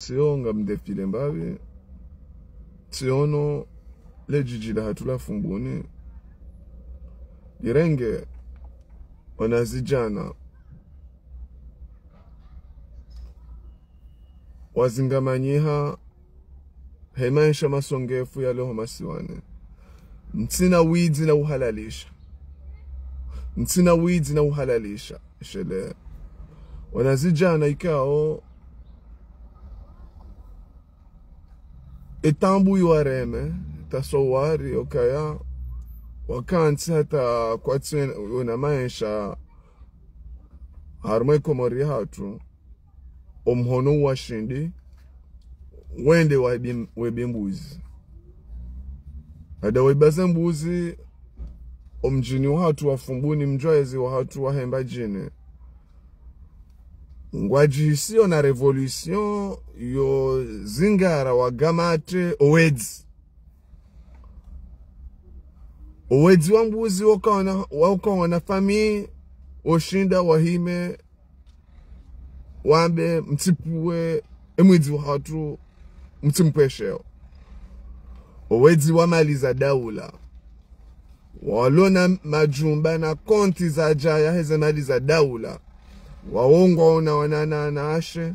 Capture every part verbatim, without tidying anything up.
Tsi yo ngamdefile mbapvi, tsi ono le djidji lahatru la Fumbuni lirenge wanazidjana wazingamanyiha he maesha masongefu yaliyo ho masiwani. Ntsina widzi na uhalalisha. Ntsina widzi na uhalalisha. Shele. Wanazidjana ikao etambu iwareme, taswawari, okaya, wakantsi hata kwatsi wena maesha harumwa Komori yahatru, omhono uwashindi, wende waibi-, waibe mbuzi. Baada waiba ze mbuzi, omdjini wahatru wa Fumbuni, mdjwayezi wahatru wa Hembadjini, ngwadjihisiyo na révolution yo zingara wagamate owedzi. Owedzi wa mbuzi wakaona, wakaona fami, oshinda wahime, wambe mtsipvuwe emwidzi wahatru, mtsimpvwesheo. Owedzi wa mali za daula. Walona majumba na konti zadjaya heze mali za daula. Wawo ngwaona wana na wanawashe,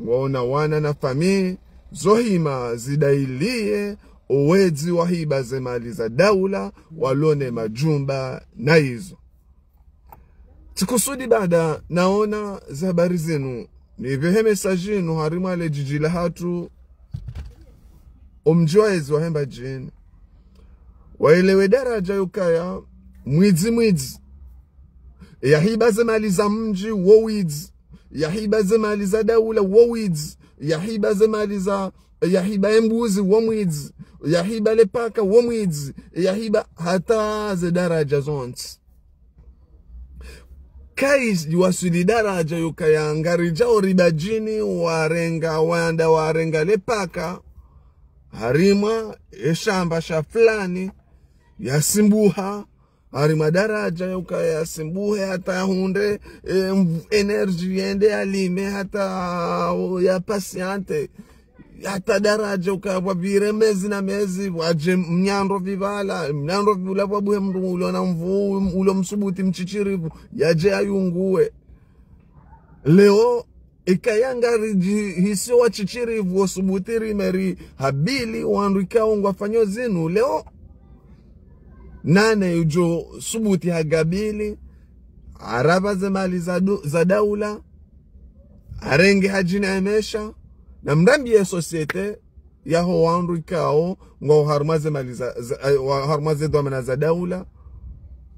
ngwaona wana na fami, zohima zidailiye owedzi wahiba ze mali za daula, walone majumba na izo. Tsikusudi baada naona ze habari zinu, nipvehe message inu harimwa le djidji lahatru, omdjwayezi wa Hembadjini, waelewe daradja yokaya mwidzi mwidzi. Yahiba ze mali za mdji wo widzi. Yahiba ze mali za daula wo widzi. Yahiba ze mali za, yahiba embuzi wo mwidzi. Yahiba le paka wo mwidzi. Yahiba hata ze daradja zontsi. Kayi waswili daradja yokaya ngaridjao ribadjini warenga, wanda warenga le paka harimwa eshamba sha fulani, yasimbuha harimwa daradja yokaya yasimbuhe hata yahundre, eh, mv-, énergie yende yalime hata, o, ya patiente. Hata daradja ukaya pvwapvire mezi na mezi, pvwadje mnyandro pvipvala, mnyandro pvula pvwabuhe mndru ulo na nvuu, ulo msubuti mshishirivu, yadje yayunguwe. Leo, ikaya ngaridjihisiyo washishirivu, osubuti rime rihabili wandru ikao ngwafanyo zinu. Leo, nane udjo subuti hagabili, harapva ze mali za du-, za daula, harenge hadjini emesha, na mrambiye société yaho wandru ikao ngwao harumwa ze mali za, za, eh, wa, harumwa ze dhwamana za daula.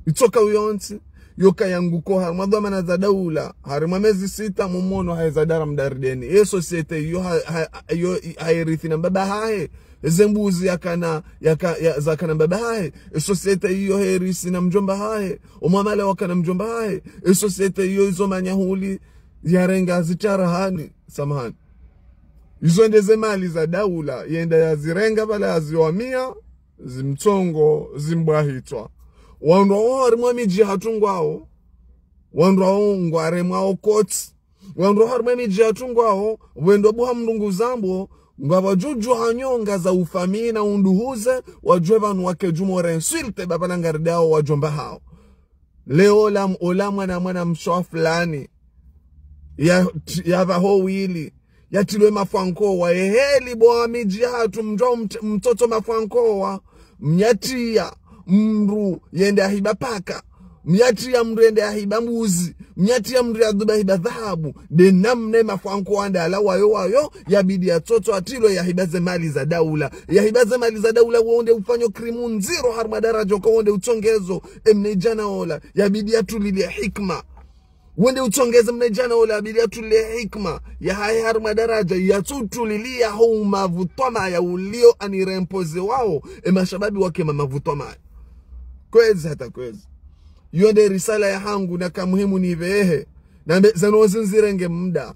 Itsoka uyontsi, yokaya nguko harumwa dhwamana za daula, harumwa mezi sita mumono haheza dara mdarideni. Ye société iyo ha, ha, iyo i-, hairithi na mbaba hahe. Eze mbuzi yakana, yaka, ya, zakana mbaba hahe. E société iyo hairithi na mdjomba hahe. Omwamala wakana mdjomba hahe. E société iyo izo manyahuli yarenga zitsara hani, samahani. Izo nde ze mali za daula, yenda yazirenga pvala yaziwamiya, zimtsongo, zimbwahitswa. Wandru wawo harimwa midji yahatru ngwawo, wandru wawo ngwaremwao kotsi. Wandru wawo harimwa midji yahatru ngwawo, wendo buha mndru nguzambo, ngwapvadjudju ha nyonga za ufamina unduhuze, wadjuwe pvanu wakedjumore insulte bapvana ngaridao wadjomba hawo. Leo ola, ola mwana, mwana mshe wa fulani, ya, yapvaho wili, yatilwe mafwankowa, yeheli bo wa midji yahatru mdjwa mt-, mtoto mafwankowa, mnyatiya mndru yende yahiba paka, mnyatiya mndru yende yahiba mbuzi, mnyatiya mndru yaduba hiba dhahabu, nde namna mafwankowa ndala wayo wayo, yabidi yatoto yatilwe yahiba ze mali za daula. Yahiba ze mali za daula wo nde ufanyo krimu ndziro harimwa daradja uka wo nde utsongezo, emnadjana ola, yabidi yatulile hikima. Wo nde utsongeze mnadjana ola yabidi yatulile hikima yahahe harimwa daradja, yatsutuliliya ho umavutwamaya ulio anirempoze wawo, emashababi wakema mavutwamaya. Kwezi hata kwezi. Iyo nde risala yahangu naka muhimu nipvehe. Nambe zanozi nzirenge mda.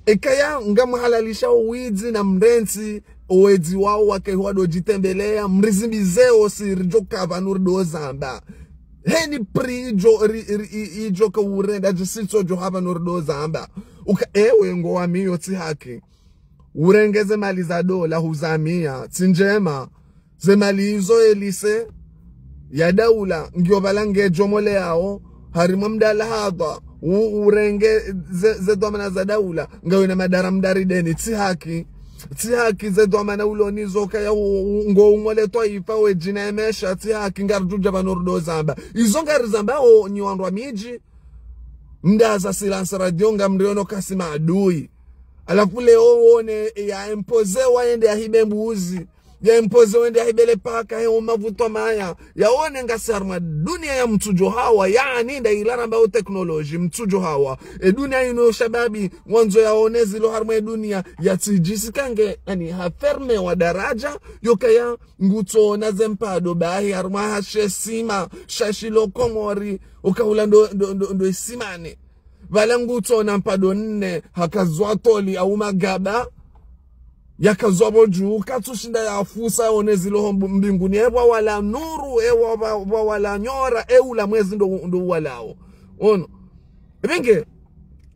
Ikaya ngamhalalisha owidzi na mrentsi, owedzi wawo wake hwadodjitembeleya, mrizimbize osi ridjo kapva nurido zamba. Heni pri idjo, ri, ri, i, idjo ka urenda, djisitso djo hapva nurido zamba. Uka ewe ngowamiyo tsi haki. Urenge ze mali za dola huzamia, tsi ndjema. Ze mali izo e lycée ya daula, ngiyo pvala ngedjo mole yao, harimwa mdala hadha, u-, urenge ze, ze dhwamana za daula, ngawe na madara mdari deni, tsi haki. Tsi haki ze dhwamana ulo nizo kaya u-, u-, ngo umole twaifa we djina emesha, tsi haki ngarudjudja pvanu rudo zamba. Izo ngarizambao nyi wandru wa midji, mdaza silence radio ngamriono kasi maadui. Halafu leo wone ya imposewa yende yahibe mbuzi. Ya imposewa yende yahibe le paka, he umavutwa maya. Yaone ngasi harimwa dunia ya mtsudjo hawa, yaani nda ila rambao technologie, mtsudjo hawa. E dunia inu shababi, ngwandzo yaone zilo harimwa e dunia, yatsidjisi kange, yaani hafermewa daraja, yokaya ngutsona ze mpado bahi, harimwa hashe sima, shashi lo Komori, uka hula ndo, ndo, ndo, ndo isimani. Pvala ngutsona mpado nne, hakazwa toli au magaba, yakazwa pvo dju, katsushinda yafusa, one zilo ho mbu-, mbinguni, e pvwa wala nuru, e pvwa, pvwa, pvwa wala nyora, e ula mwezi ndo, ndo walao. Ono. Ipvinge,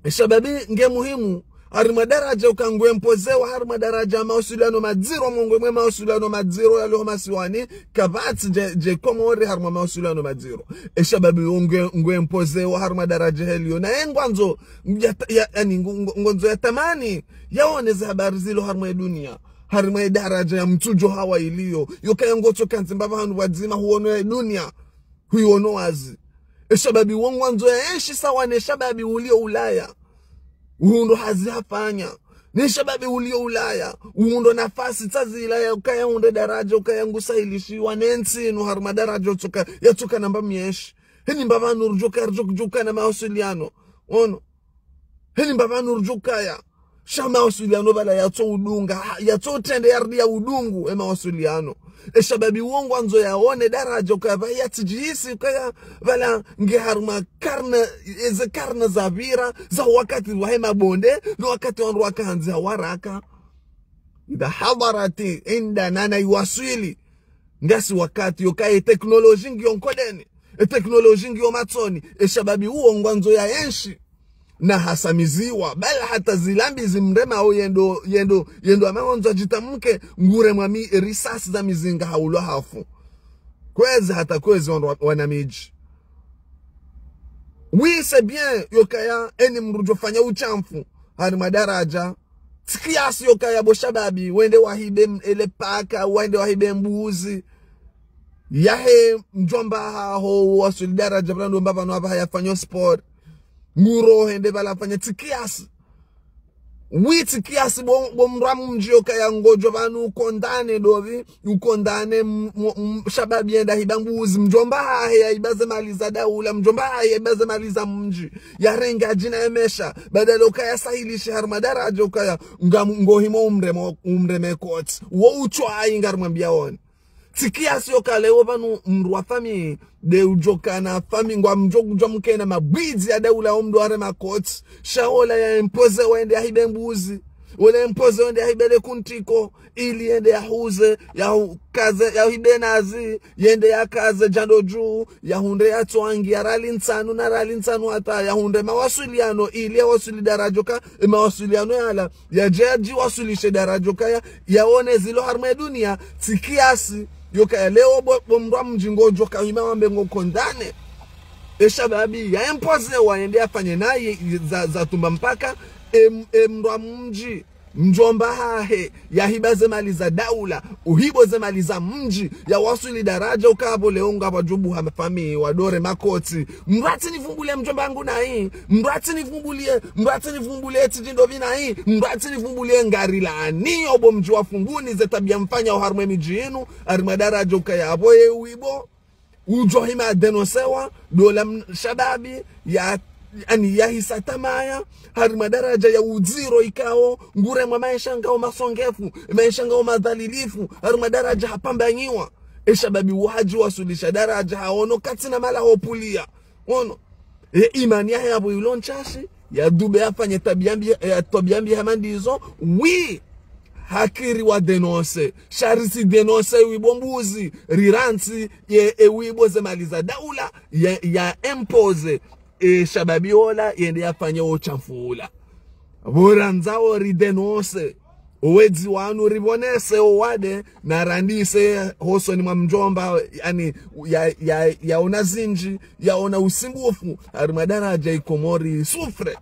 e shababi nge muhimu, harimwa daraja uka ngwe imposewa, harimwa daraja mawasiliano madziro, mongwe mwe mawasiliano madziro yaliho masiwani, kapvatsi dje, dje Komori harimwa mawasiliano madziro. E shababi wo nge, ngwe imposewa harimwa daraja heliyo. Na ye ngwandzo, ya, ya, yaani, ngo-, ngo-, ngwandzo ya tamani, yaone ze habari zilo harimwa e dunia. Harimwa e daraja ya mtsudjo hawa iliyo. Yokaya ngotso kantsi mbapvi hanu pvwadzima huono e dunia. Huiono wazi. E shababi wo ngwandzo ya enshi sawa ne shababi ulio Ulaya. Uhundo hazi hafanya. Ne shababi ulio Ulaya. Uhundo nafasi tsazi Ulaya. Ukaya hunde daraja, ukaya ngusahilishiwa. Ne ntsi inu harimwa daraja yatsoka, yatsoka namba mieshi. Heni mbapvi hanu rudjoka, rudjoka na mawasiliano. Ono. Heni mbapvi hanu rudjokaya. Sha mawasiliano pvala yatso udunga, ha, yatso trende yardi ya udungu, e mawasiliano. E shababi wo ngwandzo yaone daraja ukaya pva yatsidjisi ukaya pvala nge harimwa karne, eze karne zapvira, za wakati wahe mabonde, no wakati wandru waka handzi ha waraka. Idha hadharati inda nana iwaswili. Ngasi wakati yokaya e technologie ngiyo nkodeni, e technologie ngiyo matsoni, e shababi uwo ngwandzo ya enshi. Na hasamiziwa, bala hata zilambi zimremao yendo, yendo, yendo amaondzo adjitamke, nguremwa mi risasi za mizinga haulwa hafu. Kwezi hata kwezi wan-, wana midji. Oui, c'est bien, yokaya, eni mdru djofanya ushamfu, harimwa daraja. Tsi kiasi yokaya bo shababi, wende wahibe m-, ele paka, wende wahibe mbuzi. Yahe mdjomba haho waswili daraja pvala ndo mbapvi hanu apvaha yafanya sport. Nguro hende pvala afanya tsi kiasi. Oui, tsi kiasi bo, bo mdru wa mdji yokaya ngodjo pvanu ukondane ndopvi, ukondane m-, m-, m-, shababi yende yahiba mbuzi, mdjomba hahe yahiba ze mali za daula, mdjomba hahe yahiba ze mali za mdji. Yarenge adjina emesha, badala ukaya sahilishe harimwa daraja ukaya, nga-, ngohimo umremo, umreme koti. Wo utswa ayi ngarimwambia one. Tsi kiasi yokaya leo pvanu mdru wa famiyi, nde udjokana famiyi ngwa mdjo kudjwa mkena mabwidzi ya daula o mdru arema koti. Sha ola ya imposewa yende yahibe mbuzi. Ola ya imposewa yende yahibe le kuntiko. Ili yende yahuze, yahu-, kaze, yahibe nazi, yende yakaze djando dju, yahundre ya twangi, ya rali ntsanu na rali ntsanu hata, yahundre mawasiliano, ili yawaswili daraja ka, e mawasiliano yala, yadje yadjiwaswilishe daraja kaya, yaone zilo harimwa e dunia, tsi kiasi, yokaya leo bo, bo mdru wa mdji ngodjo kahima wambe ngokondane. E shababi, ya imposewa yende yafanye nayi za, za tumba mpaka, e m-, e mdru wa mdji, mdjomba hahe, yahiba ze mali za daula, uhibo ze mali za mdji, yawaswili daraja ukaya pvo leo ngapvo djubu ha mafamiyi, wadore makoti. Mdru atsi nivumbulie mdjomba hangu nayi, mdru atsi nivumbulie, mdru atsi nivumbulie tsidji ndopvi nayi, mdru atsi nivumbulie ngari laaniyo bo mdji wa Fumbuni ze tabia mfanyao harimwa e midji inu, harimwa daraja ukaya apvo ye wibo. Udjo hima adenosewa, ndo ola m-, shababi, ya, yaani yahisa tamaya, harimwa daraja ya udziro ikao, nguremwa maesha ngao masongefu, maesha ngao madhalilifu, harimwa daraja hapambanyiwa. E shababi wo hadjiwaswilisha daraja haono katsina mahala ho pulia. Ono. E imani yahe yapvo ilo ntsashi, ya dube yafanye tabia mbi, ya tabia mbi hama ndizo, oui, haki ri wa dénoncer. Sha ritsi dénoncer wibo mbuzi, rirantsi ye, e wibo ze mali za daula, ya, ya imposer, e shababi ola, yende yafanye wo ushamfu ula. Pvo randzao ri dénoncer. Owedzi wanu ripvonese owade, na randise hosoni mwa mdjomba, yaani, ya, ya, yaona zindji, yaona usumbufu, harimwa daraja Ikomori isufre.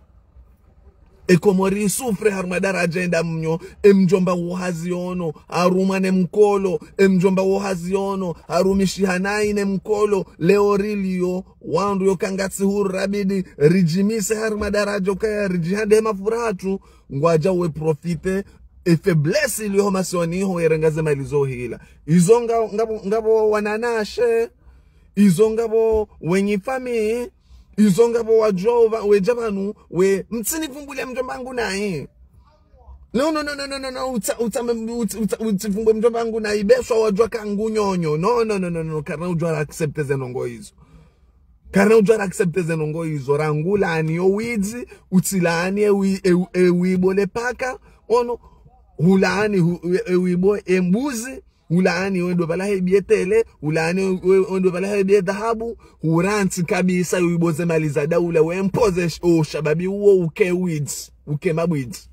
Ikomori isufre harimwa daraja enda mnyo, emdjomba wo haziono, harumwa ne mkolo, emdjomba wo haziono, harumishiha nayi ne mkolo, leo rilio, wandru yoka ngatsi huru rabidi, ridjimise harimwa daraja ukaya ridjihande mafuratu, ngwadja we profite, e faiblesse iliyo masiwani ho yerenga ze mali zo hila. Izo nga, ngapvo, ngapvo wananashe, izo ngapvo wenyi famiyi, izo ngapvo wadjuwa uva, wedja pvanu, we, mtsinivumbule mdjomba wangu nayi. No, no, no, no, no, no, no, utsa, utsa, utsa, utsa, utsivumbwe mdjomba wangu nayi, beswa wadjuwa ka ngu nyonyo. No, no, no, no, no, karina udjuwa ra accepte ze ndrongo izo. Karina udjuwa ra accepte ze ndrongo izo, rangu laani yo widzi, utsilaani e wi-, e, e wibo le paka, ono, hulaani hu-, e, e wibo e mbuzi, hulaani wendo pvala he biye tele, hulaani we-, wendo pvala he biye dhahabu, hurantsi kabisa wibo ze mali za daula, we mpoze sh-, o shababi uwo uke widzi, uke mabwidzi.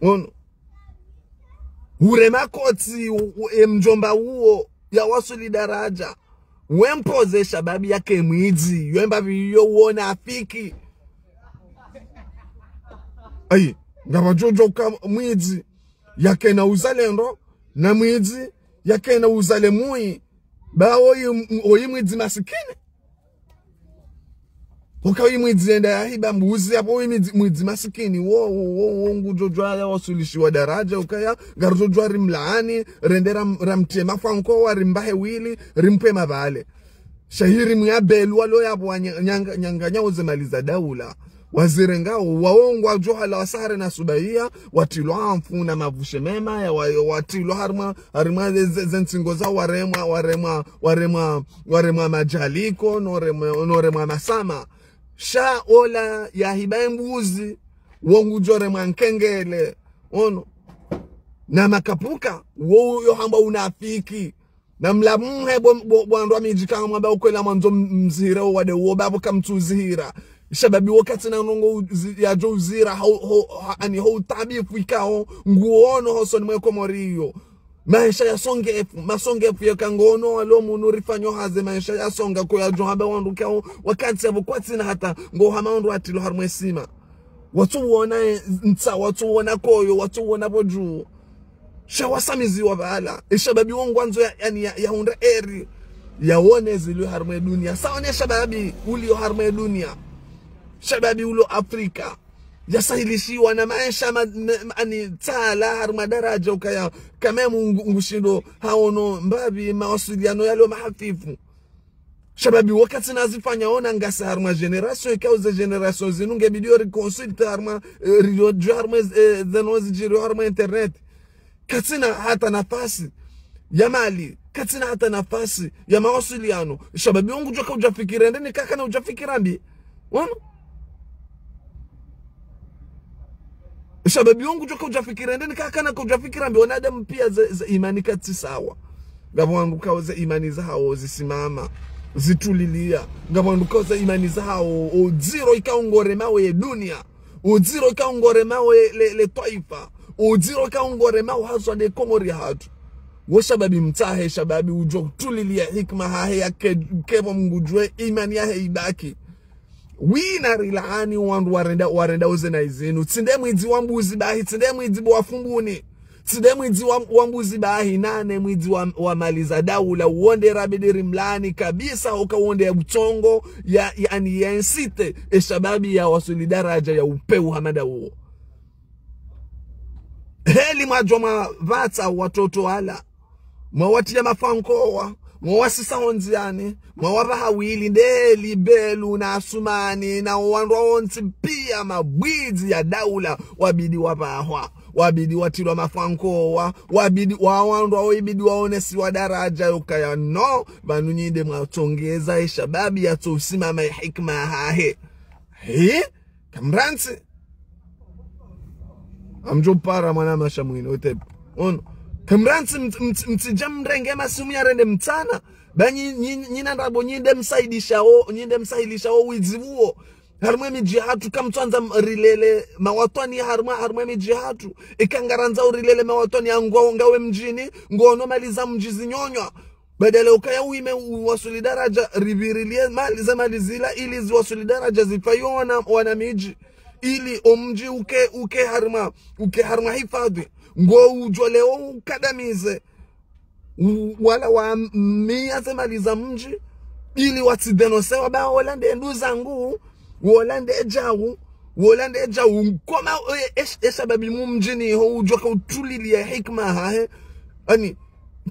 Ono. Hure makotsi, u-, u-, e mdjomba uwo, ya wasuli daraja. We mpoze shababi yake mwidzi, yo mbapvi yo wona afiki. Ayi, ngapvadjo djo ka mwidzi, yakena uzalendo, na mwidzi, yakena uzale mwi, ba oyi, oyi mwidzi masikini. Uka oyi mwidzi enda yahiba mbuzi, apvo oyi mwidzi, mwidzi masikini, wo, wo, wo, wo ngudjo djuwa ya wasulishiwa daraja, ukaya, ngaridjo djuwa rimlaani, rende ram-, ramtema fanko, warimbahe wili, rimpwe mabale. Shahiri muyabelwa lo yapvo wa nya-, nyanga, nyanga nyawo ze mali za daula. Wazirengao, wawo ngwadjo hala wasahare na subaiya, watrilwa amfu na mavushe mema, ya wa-, watrilwa harimwa, harimwa ze, ze, ze ntsingo za waremwa, waremwa, waremwa, waremwa madjaliko, no remwa, no remwa masama. Sha ola yahiba embuzi, wo ngudjo remwa nkengele, ono. Na makapuka, wo yo hamba unafiki. Na mlamuhe bo, bo, bo wandru wa midji kamwamba ukwela mwandzo m-, mzihire owade uwo bapvo kamtsu uzihira. Shababi wo katsina ndrongo uzi-, yadjo uzira, ho, ho, ha-, ani ho utabifu ikao, nguono hosoni mwe Komori iyo. Maesha ya songefu, masongefu yaka ngono walo munu rifanyo haze maesha ya songa ko yadjo hamba wandru kao, wakati yapvo kwatsina hata, ngo hama wandru watrilwa harimwe sima. Watsu wona e, ntsa, watsu wona koyo, watsu wona pvo dju. Sha wasamiziwa pvala. E shababi wo ngwandzo ya, yaani ya, ya hundre eri. Ya wone zilio harimwe dunia. Sa one shababi ulio harimwe dunia. Shababi ulo Afrika. Ya sahilishiwa na maesha ma, ne, ma, ani tsala harimwa daraja ukaya. Kamemu ngu-, ngushindo haono mbapvi mawasiliano yalo mahafifu. Shababi wakati nazifanya ona ngasi harimwa génération, ikao ze génération zinu nge bidi yo riconsulte harimwa, eh, ridjo djuwa harimwa, eh, zeno zidjiri harimwa internet. Katsina hata nafasi ya mali, katsina hata nafasi ya mawasiliano. Shababi wangu djoka udjafikira, ende ni kakana udjafikira mbi. Wano? Shababi wangu djoka udjafikira, ende ni kakana ka udjafikira mbi, wanadamu pia ze, ze imani katsi sawa. Ngapvo wandru kao ze imani zahawo zisimama, zitulilia. Ngapvo wandru kao ze imani zahawo, o dziro ikao ngoremao ye dunia. O dziro ikao ngoremao ye le, le twaifa. O dziro ikao ngoremao haswa nde Komori yahatru. Wo shababi mtsahe, shababi udjo kutulilia hikima hahe yake, kepvo Mngu djuwe imani yahe ibaki. Wina rilaani wandru warenda, warenda uze na izinu. Tsi nde mwidzi wa mbuzi bahi, tsi nde mwidzi bo wa Fumbuni. Tsi nde mwidzi wa, wa mbuzi bahi, nane mwidzi wa, wa mali za daula. Wo nde rabidi rimlaani kabisa, oka wo nde ya butsongo, ya, yaani ya incite, e shababi ya wasuli daraja ya upeu hama nda uwo. Heli mwadjo mwapvatsa watoto wala. Mwawatria mafankowa, mwawasisa hondziani, mwawapvaha wili, ndeli, Belu, na Asumani, na wandru wontsi pia mabwidzi ya daula, wabidi wapvahwa, wabidi watrilwa mafankowa, wabidi, wa wandru wo ibidi waonesiwa daraja yokaya no, pvanu nyi nde mwatsongeza e shababi yatso usimama e hikima yahahe. He? Kamrantsi. Amdjo para mwana masha mwini, otepe. Ono. Kamrantsi mt-, mt-, mtsidja mrenge masimu ya rende mtsana. Ba nyi, nyi, nyi na ndrabo nyi nde msaidisha o, nyi nde msahilisha o widzi uwo. Harumwa emidji yahatru, kamtsandza m-, rilele mawatwani harumwa, harumwa emidji yahatru. Eka ngarandza urilele mawatwani ya ngwa-, ngawe mdjini, ngono mali za mdji zinyonywa. Badala ukaya uime uwasuli daraja, ribirilie mali za mali zila, ili ziwasuli daraja zipvayo wana, wana midji. Ili omdji uke, uke harumwa, uke harumwa hifadhwi. Ngo udjo leo ukadamize. U-, wala wa mia ze mali za mdji, ili watsidenosewa ba wola nde ndu zangu, wola nde djau, wola nde djau. Koma, e, e, e shababi mu mdjini ho udjoka utulilia hikima hahe. Ani,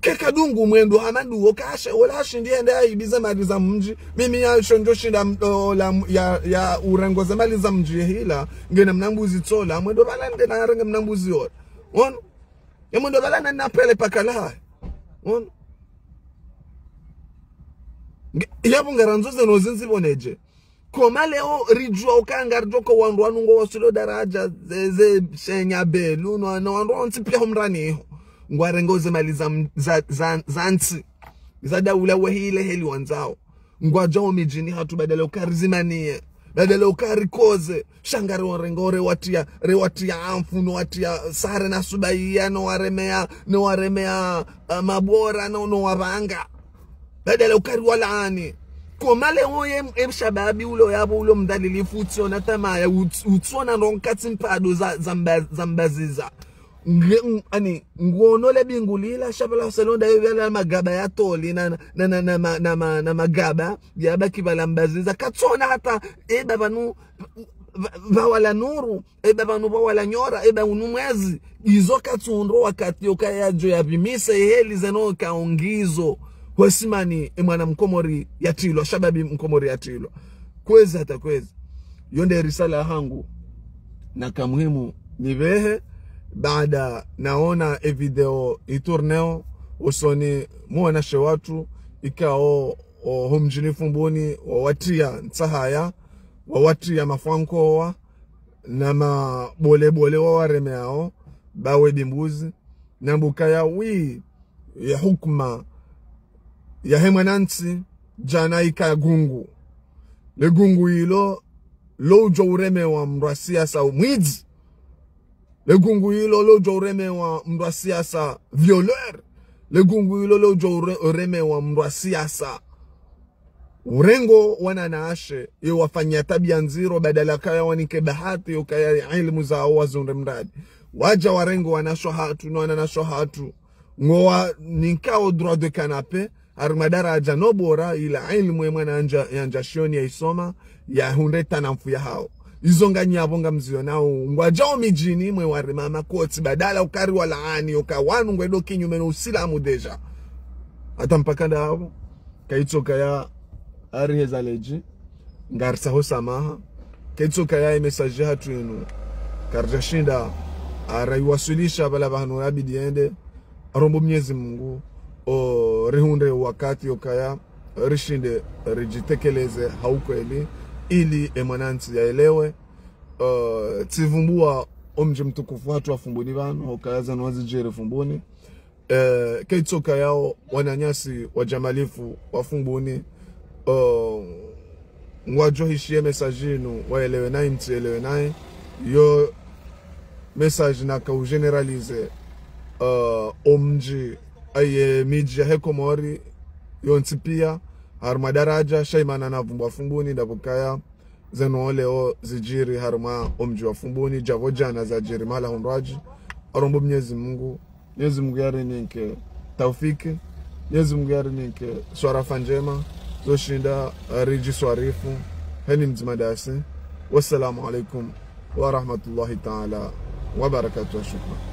keka dungu mwendo hamadu, okashe, wola hashindi yende ya ibize mali za mdji. Mimi ya shondjo shinda m-, ola m-, ya, ya urengo ze mali za mdji hila, ngena mna mbuzi tsola, mwendo pvala nde na renge mna mbuzi ola. Ono? Ye mwendo pvala na napele pakala. Ono? Nge-, yapvo ngarandzo zeno zinzi pvo nedje. Koma leo ridjua uka ngaridjoka wandru wanu ngowasuli daraja ze, ze shenya belu, no, no wandru wontsi pia ho mrani iho. Ngwarengo ze mali za m-, za, za, za ntsi. Za daula wehile heli wandzao. Ngwadjao midjini hatru badala uka rizimanie. Badala uka rikoze. Sha ngari warengo rewatia, rewatia amfu, no watia sare na subaiya, no waremea, no waremea, ah, mabora, no, no wapvanga. Badala uka riwalaani. Koma leo ye m-, em shababi ulo yapvo ulo mdhalilifu utsiona tamaya, uts-, utsiona ndo nkatsi mpado za, za mba-, za mbaziza. Nge-, ng-, ani, ngono le bingu lila, sha pvala uselonda yo yala magaba ya toli na, na, na, na, ma-, na, ma-, na magaba, yabaki pvala mbaziza. Katsona hata, e baba nu, pva-, pvawala nuru, e baba nu pvawala nyora, e baba nu mwezi. Izo katsundro wakati yoka yadjo yapimise heli zeno kaongizo. Hwesimani, e mwana mkomori yatrilwa, shababi mkomori yatrilwa. Kwezi hata kwezi. Yo nde risala hangu. Na ka muhimu nipvehe, baada naona e video itourneo, usoni mwa wanashe watru, ikao, o, ho mdjini Fumbuni, wawatia ntsahaya, wawatia mafwankowa, na mabolebole wawaremeao, bawe bimbuzi, na mbuka ya wi, ya hukuma, ya he mwanantsi, djana ika gungu. Le gungu ilo, lo udjo uremewa mndru wa siasa umwidzi. Le gungu ilo, lo udjo uremewa mndru wa siasa violeur. Le gungu ilo, lo udjo ure-, uremewa mndru wa siasa urengo wananashe, ye wafanya tabia ndziro, badala kaya wanike bahati, yo kaya ilimu zao wazundre mradi. Wadja warengo wanashe hatru, no wananashe hatru. Ngowanikao droit de canapé, harumwa daraja no bora, ila ilimu ye mwana yandja, yandja shioni yaisoma, yahundre tanamfu yahao. Izo nganyi yapvo ngamzionao, ngwadjao midjini mwe warema makoti, badala uka riwalaani, uka wanu ngwendo kinyume no usilamu déjà. Hata mpaka ndapvo, kaitsoka ya ari heza ledji, ngaritsaho samaha. Kaitsoka ya e message hatru inu, karidjashinda, araiwaswilisha pvala pvahanu yabidi yende, arombo Mnyezi Mungu, o, rihundre wakati yokaya, rishinde, ridjitekeleze ha ukweli, ili e mwanantsi yaelewe, o, tsivumbua omdji mtukufu hatru wa Fumbuni pvanu, okaya zanu wazidjiri Fumbuni. Eh, kaitsoka yao wananyasi wa djamalifu wa Fumbuni, o, ngwadjo hishiye message inu, waelewe nayi, mtsielewe nayi. Yo message naka u généraliser, eh, omdji, aye midji ya he Komori, yontsi pia, harumwa daraja, sha imana na vumbwa Fumbuni, ndapvo kaya, zeno leo zidjiri harumwa omdji wa Fumbuni, djapvo djana zadjiri mahala hundrwadji. Arombo Mnyezi Mungu, Mnyezi Mungu yarinike taufiki, Mnyezi Mungu yarinike swarafa ndjema, zoshinda, eh, ridjiswarifu, heni mdzima dasi. Wassalamu alaikum wa rahmatullahi ta'ala wa barakatuh. Shukran.